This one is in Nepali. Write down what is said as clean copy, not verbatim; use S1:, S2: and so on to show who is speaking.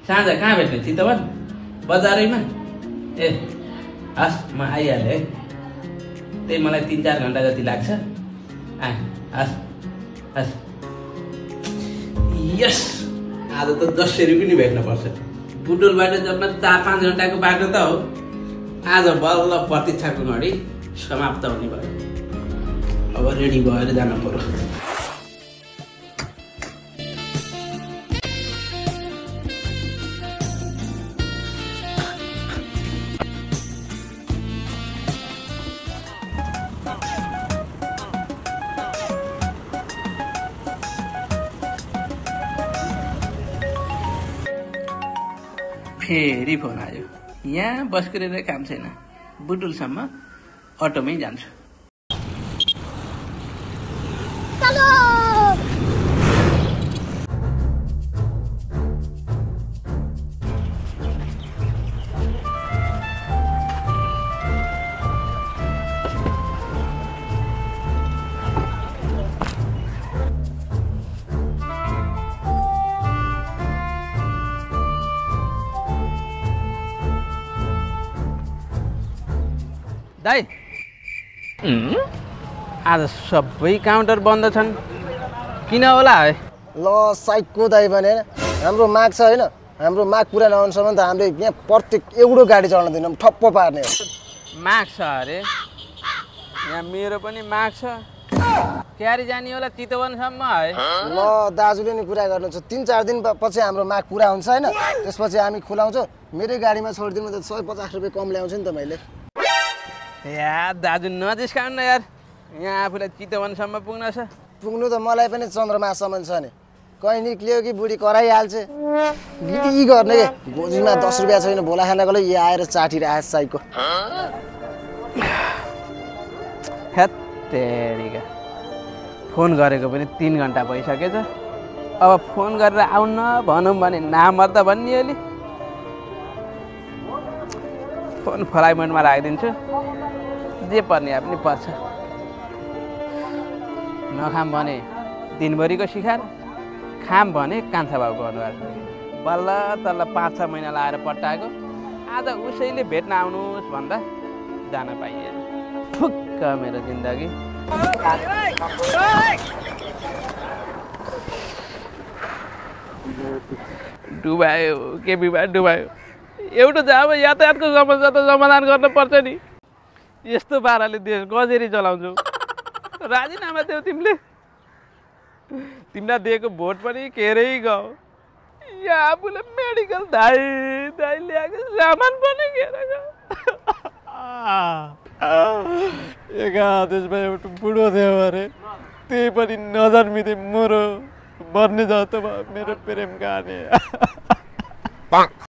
S1: साँझ कहाँ भेट्ने चितवन बजारैमा ए हस् म आइहालेँ है त्यही मलाई 3-4 घन्टा जति लाग्छ हस् हस् यस आज त जसरी पनि भेट्नुपर्छ बुटोलबाट जम्मा 4-5 घन्टाको बाटो त हो आज बल्ल प्रतीक्षाको घडी समाप्त हुने भयो अब रेडी भएर जानु पर्यो फेरि फोन आयो यहाँ बस गरेर काम छैन बुटुलसम्म अटोमै जान्छु दाइ आज सबै काउन्टर बन्द छन् किन होला है
S2: ल साइकको दाइ भने हाम्रो माग छ होइन हाम्रो माग पुरा नहुनसम्म त हामीले यहाँ प्रत्येक एउटो गाडी चढ्न दिनौँ ठप्प पार्ने हो
S1: माग छ अरे यहाँ मेरो पनि माग छ क्यारी जाने होला चितवनसम्म है
S2: ल दाजुले नि कुरा गर्नुहुन्छ 3-4 दिन पछि हाम्रो माग पुरा हुन्छ होइन त्यसपछि हामी खुलाउँछौँ मेरै गाडीमा छोडिदिनु त 150 रुपियाँ कम ल्याउँछु नि त मैले
S1: यार दाजु नजिस्काउनु न यार यहाँ आफूलाई चितवनसम्म पुग्न छ
S2: पुग्नु त मलाई पनि चन्द्रमासम्म छ नि कहीँ निक्लियो कि बुढी कराइहाल्छ गिटी गर्ने के गोजीमा 10 रुपियाँ छैन भोला खानाको लागि यहाँ आएर चाटिरहेछ साइको
S1: हेत्तेरिका फोन गरेको पनि 3 घन्टा भइसकेछ अब फोन गरेर आउन भनौँ भने नामर्दा भन्ने अलि फोन फ्लाइट मोडमा राखिदिन्छु जे पर्ने पनि पर्छ नखाम भने दिनभरिको शिखार खाम भने कान्छा बाबुको अनुहार बल्ल तल्ल 5-6 महिना लाएर पट्टाएको आज उसैले भेट्न आउनुहोस् भन्दा जान पाइएन फुक्क मेरो जिन्दगी डुबायो के बिमार डुबायो एउटा जब यातायातको समस्या त समाधान गर्न पर्छ नि यस्तो पाराले देश कसरी चलाउँछौ राजीनामा देऊ तिमीलाई दिएको भोट पनि केरै गयो यहाँ आफूलाई मेडिकल धाइ ल्याएको सामान पनि केर
S3: एका देशमा एउटा बुढो थियो अरे त्यही पनि नजन्मिँदै मरो मर्ने जस्तो भयो मेरो प्रेम कहानी